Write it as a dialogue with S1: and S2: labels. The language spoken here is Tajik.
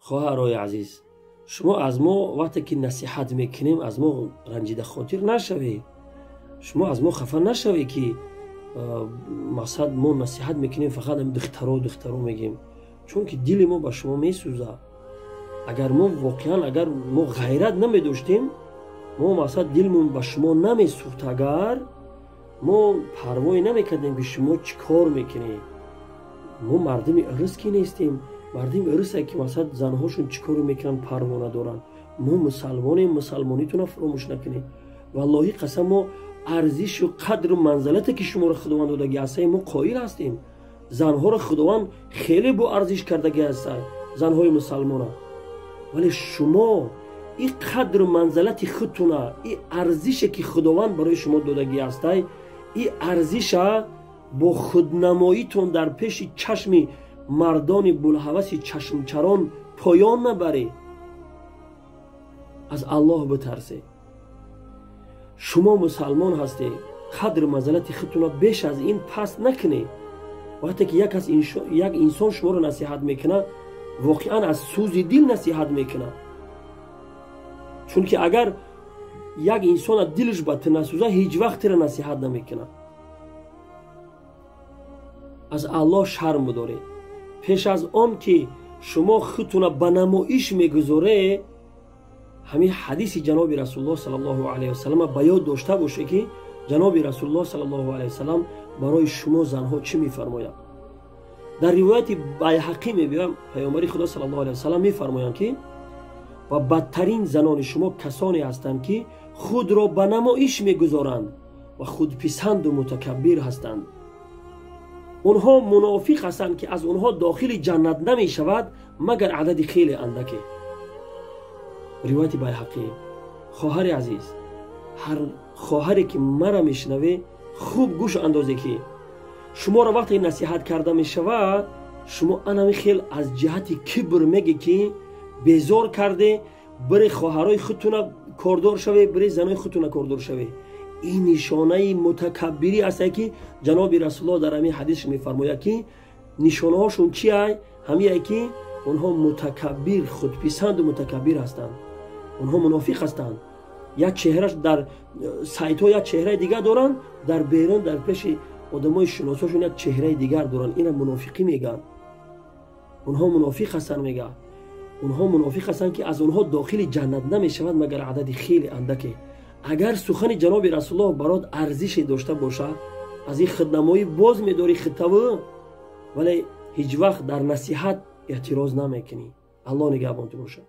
S1: Хоҳарои азиз, шумо аз мо вақте ки насиҳат мекунем, аз мо ранҷида хотир нашавед. Шумо аз мо хафа нашавед, ки мақсад мо насиҳат мекунем, фақат духтаро духтаро мегем, чунки дили мо ба шумо месӯзад. Агар мо воқеан, агар мо ғайрат намедоштем, мо мақсад дилмон ба шумо намесӯхт, агар мо парвое намекардем, ки шумо чӣ кор мекунед. Мо мардуми урус ки нестем. Мардуми урусе ки мақсад занҳошон чӣ коро мекунанд, парво надоранд. Мо мусалмонем, мусалмонитона фуромӯш накунед. Валлоҳи қасам, мо арзишу қадру манзалате ки шуморо Худованд додагӣ ҳастае, мо қоил ҳастем. Занҳоро Худованд хеле боарзиш кардагӣ ҳастад, занҳои мусалмона. Вале шумо и қадру манзалати худтуна, и арзише ки Худованд барои шумо додагӣ ҳастай, и арзиша бо худнамоитон дар пеши чашми мардони булҳаваси чашмчарон поён набаред. Аз Аллоҳ битарсед. Шумо мусалмон ҳастед, қадру манзалати худтуна беш аз ин паст накунед. Вақте ки як инсон шуморо насиҳат мекунад, воқеан аз сӯзи дил насиҳат мекунад. Чунки агар як инсона дилаш ба ту насӯза, ҳеҷ вақт туро насиҳат намекунад. Аз Аллоҳ шарм бидоред. Пеш аз он ки шумо худтуна ба намоиш мегузоред, ҳамин ҳадиси ҷаноби Расулуллоҳ саллаллоҳу алайҳи васаллам ба ёд дошта бошед, ки ҷаноби Расулуллоҳ саллаллоҳу алайҳи васаллам барои шумо занҳо чӣ мефармояд. Дар ривояти Байҳақӣ мебиёям, паёмбари Худо саллаллоҳу алайҳи васаллам мефармоянд, ки ва бадтарин занони шумо касоне ҳастанд, ки худро ба намоиш мегузоранд ва худписанду мутакаббир ҳастанд. Онҳо мунофиқ ҳастанд, ки аз онҳо дохили ҷаннат намешавад, магар адади хеле андаке. Ривояти Байҳақӣ. Хоҳари азиз, ҳар хоҳаре ки мара мешунаве, хуб гӯш андозе, ки шуморо вақте насиҳат карда мешавад, шумо анами хел аз ҷиҳати кибр меге, ки безор карде, бире хоҳарои худтуна кордор шаве, бире занои худтуна кордор шаве. Ин нишонаи мутакаббирӣ аст, ки ҷаноби Расулуллоҳ дар ҳамин ҳадис мефармояд, ки нишонаҳошон чи ай? Ҳамие ки онҳо мутакаббир, худписанду мутакаббир ҳастанд. Онҳо мунофиқ ҳастанд. Як чеҳраш дар сайтҳо як чеҳраи дигар доранд, дар берун, дар пеши одамои шиносошон як чеҳраи дигар доранд. Ина мунофиқӣ мегӯянд. Онҳо мунофиқ ҳастанд, мегӯяд. Онҳо мунофиқ ҳастанд, ки аз онҳо дохили ҷаннат намешавад, магар адади хеле андаке. Агар сухани ҷаноби Расулуллоҳ барот арзише дошта бошад, аз ин худнамоӣ боз медорӣ худтаву, вале ҳеҷ вақт дар насиҳат эътироз намекунӣ. Аллоҳ нигаҳбон ту бошад.